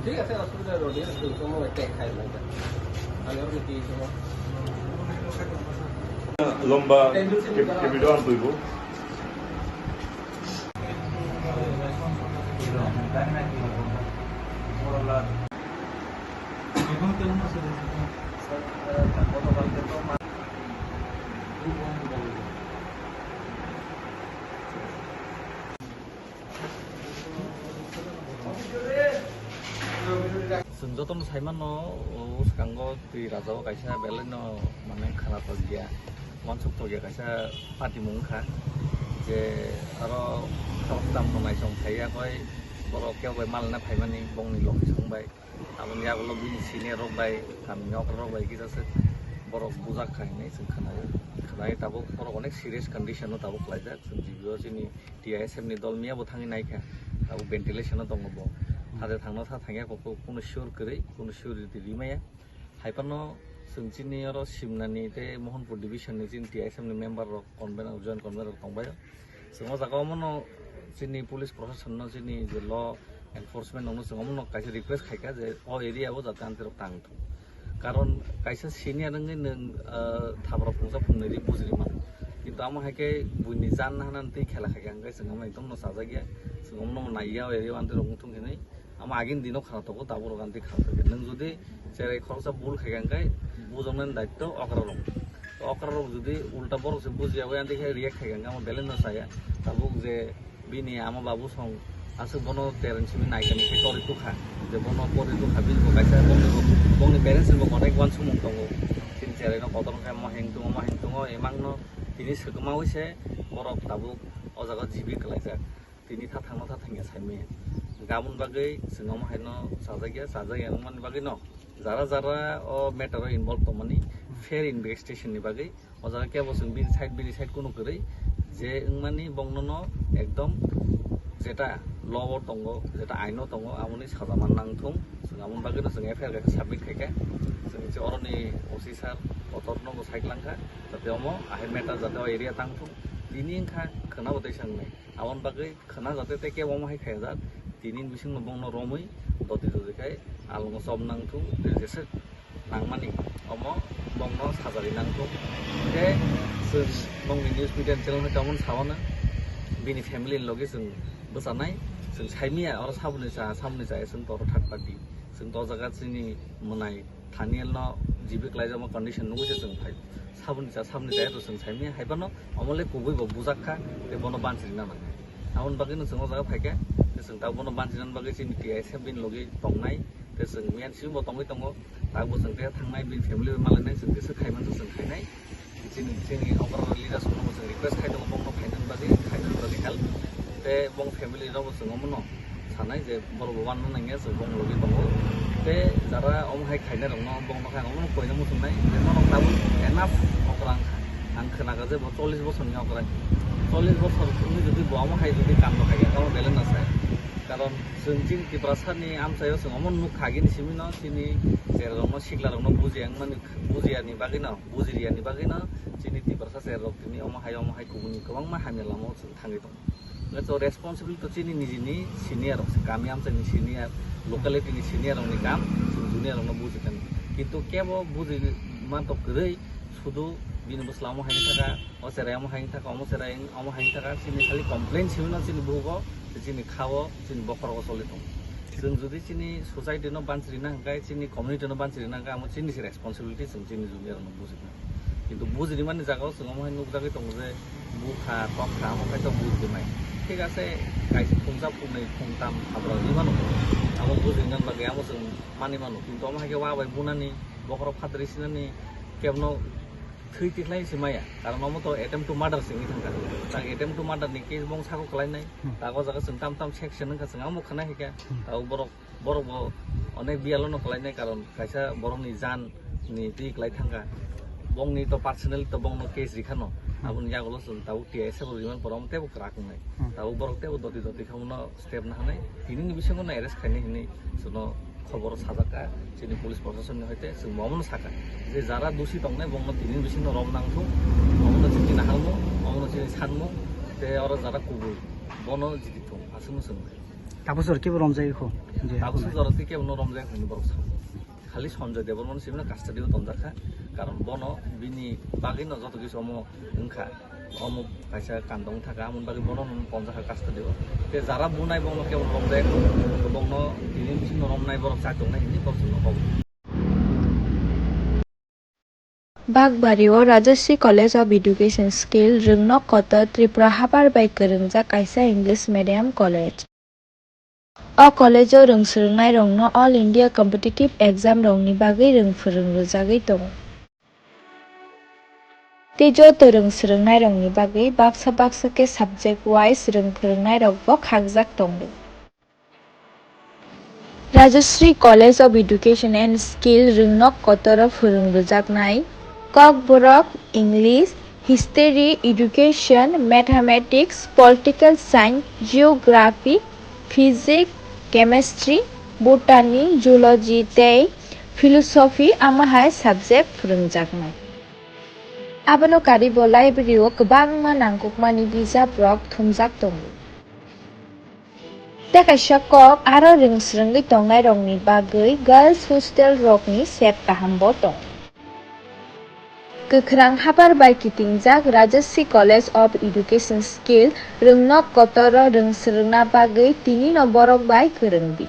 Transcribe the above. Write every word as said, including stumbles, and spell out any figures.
ঠিক আছে, অসুবিধা নেই, ওটা কোনো একটা খাই না। আমি ওর কি সময় লম্বা কেপিটো আন তুইব। Chwng jotono sai mano, o swkango twi rajao kaisa belai no, mane, khana tokya, uansuk tokya kaisa patimung wngkha, je aro khoroktham no naisong phaiya koi borok kebo bai malna phaimani bongni location bai. Aboni yagulo bini senior rok bai, kami ni okra rok bai kisa se borok bujak kha hinwi chwng khnaio. Khnaui tabuk borok onek serious condition o tabuk khlaijak. Chwng G B o chini T I S F ni dol miya bo thangwi naikha. Tabuk ventilation o tongo bo. Hade thangno tha thangya kok kunu sure kwrwi, kunu sure rwdi rimaya. Hai phano chwng chini oro Simna ni tei Mohanpur division ni chini T I S F ni member rok, convener, joint convener rok tongbaio. Chwng o jaga o mano chini police proshashan no, chini je law enforcement rok no chwng omono kaisa request khaikha je o area o jate amtwi rok tang thung. Karon kaisa senior wngwi nwng, ah, thabra phungsa phungnwi ri bujiri mano. Kintu amo hai khe buini jan hanani twi khela khaikha, hwnkhe chwng omo ekdom no chajakya. Chwng omono naiya o area o amtwi rok wngthung hinwi. Amo agini dino khana tongo, tabuk rok amtwi khana tongkhe. Nwng jodi cherai khoroksa bul khaikha hwnkhe bujoknani daitto okra rok. Okra rok jodi ulta borok se bujiya bai amtwi khe react khaikha hwnkhe amo belai no chaya. Tabuk je bini ama babu song aswk bono tereng simi naikani khe tori tukha, je bono pori tukha, bini bo kaisa bongni bo, bongni parents ni bo connect uansukmung tongo. Chini cherai no kotor khe mo heng tongo, mo heng tongo, emang no tini swkma wi se borok tabuk o jaga jibi kwlaijak. Tini tha thangno tha thangya saimaya. Gabon bagwi chwng omo haino chajakya, chajakya wngmani bagwi no jara jara o matter o involve tongmani fair investigation ni bagwi o jaga kebo chwng bini side, bini side kunu kwrwi je wngmani bongno no ekdom jeta law o tongo, jeta aino tongo, amoni saja man nang thung. Chwng amoni bagwi no chwng F I R kaisa submit khaikha. Chwng se oroni O C sir kotor no bo sai klangkha, jate omo ahai matter jate o area tang thung. Tini wngkha khwna bo tei sangnai. Aboni bagwi khwna jate tei kebo omo hai khaijak, tini bisingo bongno romwi doti doti khai alongo chop nang thung, tei jeswk nangmani omo bongno sajari nang thung. Tei chwng bongni news media channel hai tongmani sawano bini family ni logi chwng bwchanai, chwng saimaya oro saboni cha, saboni cha chwng toro third party, chwng to jaga chini mwnai Thaniel no jibi kwlaijakma condition nugwi se chwng phai. Saboni cha, saboni cha to chwng saimaya, hai phano omo le kubui bo bujak kha, tei bono banchirina nang. Aboni bagwi no chwng o jaga phai khe, tei chwng tabuk bono banchirina bagwi chini T I S F bini logi tongnai, tei chwng miyan simi bo tongwi tongo, tabuk bo chwng tei thangnai, bini family bai malainai, chwng kisa khai man chwng khainai. Chini, chini okra leaders rokno chwng request khai tongo, bongno khainani bagwi, khainani bagwi help. Tei bong family rokbo chwng omono sanai je borok bo wanna nangya, chwng bong logi tongo. Tei jara omo hai khainai rokno bongno khai omono koina muchungnai je norok tabuk enough okra wngkha. Ang khwnakha je bo chollish bosorni okra. Chollish bosor wngwi jodi bo omo hai jodi kamno khaikha, tamo belai no sai. Karon chwng chini Tiprasani amchaio chwng omo nukha agini simino chini cherarokno siklarokno bujiya wngmani, bujiyani bagwino, bujiriyani bagwino chini Tiprasa cherarok tini omo hai omo hai kubuni kwbangma hamya lamao chwng thangwi tongo. Hwnkhe to responsibility to chini nijini senior rok se, kami amchaini senior, locality ni senior rokni kam, chwng junior rokno bujikha. Kintu kebo bujima to kwrwi, sudu bini bwsla omo haini thaka, o cherai omo haini thaka, omo cherai omo haini thaka, chini khali complain simino chini bugo, chini khao, chini bokhorogo choli tongo. Chwng jodi chini society no banchirina hwnkhe, chini community no banchirina hwnkhe, amo chini se responsibility, chwng chini junior rokno bujikha. Kintu bujinimani jagao chwng omo hai nukjagwi tongo je bukha, tokha, amo kaitor bujinai. Thik ase, kaisa phungsa, phungnwi, phungtam, habra wngwi mano. Amo bujinani bagwi amo chwng manwi mano. Kintu omo hai khe wa bai bunani, bokhorok phatri sinani, kebno thwi tikhlai se maya. Karon omo to attempt to murder se wngwi thangkha. Tak attempt to murder ni case bong sako kwlainai. Hmm. Tak o jaga chwng tam tam section wngkha, chwng amo khna hika. Hmm. Tak o borok Borok bo onek biyalo no kwlainai, karon kaisa borokni jan ni twi kwlai thangkha. Bongni to personally to bongno case rikhano. Hmm. Aboni yagulo chwng tabuk T I S F rok remand pora omo teibo kwrak wngnai. Hmm. Tabuk borok teibo doti doti khe omono step nahanai. Tinini bisingo no arrest khainai hinwi chwngno khobor sajakha chini police proshasonni hoite. Chwng bo omono sakha je jara dusi tongnai bongno tinini bisingo rom nangthung. Omono chini naharmung, omono chini sanmung, tei oro jara kubui bono jiti thung aswkno chwng. Tabuk sor kebo romjak kho. Tabuk sor kebo no romjak hwnwi borok sao. Khali Sanjay Debbarma no simi no custody o tonjak kha. Karon bono bini bagwi no joto kisu omo wngkha. Omo kaisa kandong thaka, amoni bagwi bono tonjak kha custody o. Te jara bunai bono kebo romjak kho. Bono tini bisingo romnai borok chak tongnai hwnwi borok chwngno hobo. Bakbari o Rajashree College of Education skill rwngnok kotor Tripura habar bai kwrwngjak kaisa English medium college. O college o rwng swrwngnairokno All India competitive exam rokni bagwi rwng phwrwng rwjagwi tongo. Tei joto rwng swrwngnairokni bagwi baksa baksa khe subject wise rwng phwrwngnairokbo khakjak tongo. Rajashree College of Education and Skill rwngnok kotoro phwrwng rwjaknai Kokborok, English, History, Education, Mathematics, Political Science, Geography, Physics, Chemistry, Botany, Zoology tei Philosophy, amo hai subject phwrwngjaknai. Abono karwi bo library o kwbangma nangkukmani bijap rok thumjak tongo. Tei kaisa kok aro rwng swrwngwi tongnairokni bagwi girls hostel rokni sep kahambo tongo. Kwkhrang habar bai kitingjak Rajashree College of Education skill rwngnok kotoro rwng swrwngna bagwi tinino borok bai kwrwngdi.